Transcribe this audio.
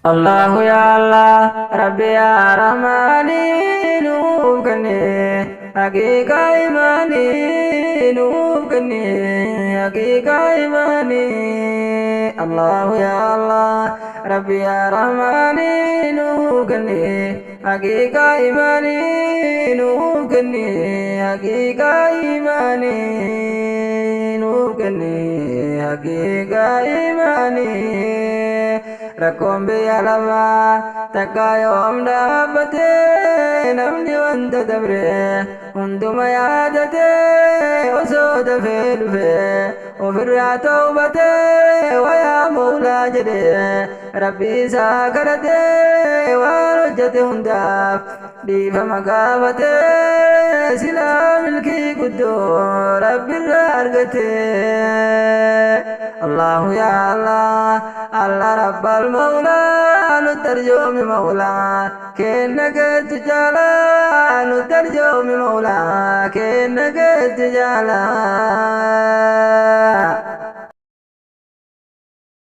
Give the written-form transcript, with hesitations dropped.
Allahu yaa Allah Rabbi yaa Rahmaanii nuuf kenne haqiiqaa imaanii, nuuf kenne haqiiqaa imaanii. Allahu yaa Allah Rabbi yaa Rahmaanii nuuf kenne haqiiqaa imaanii, nuuf kenne haqiiqaa imaanii, nuuf kenne haqiiqaa imaanii. Rakkoon biyya lafaa takka yoom dhaabbate? Namni wanta dabre hunduma yaadate, osoo dafee dhufe ofirraa tawbate, wayaa Moolaa jedhe Rabbi isaa kadhate, waan hojjete hundaaf dhiifama gaafate, silaa milkii guddoo Rabbirraa argate. Allahu yaa Allah, Allah Rabbal Mawlaa, nu tarjoomi Mawlaa kenna keetti jaalaa, nu tarjoomi Mawlaa kenna keetti jaalaa.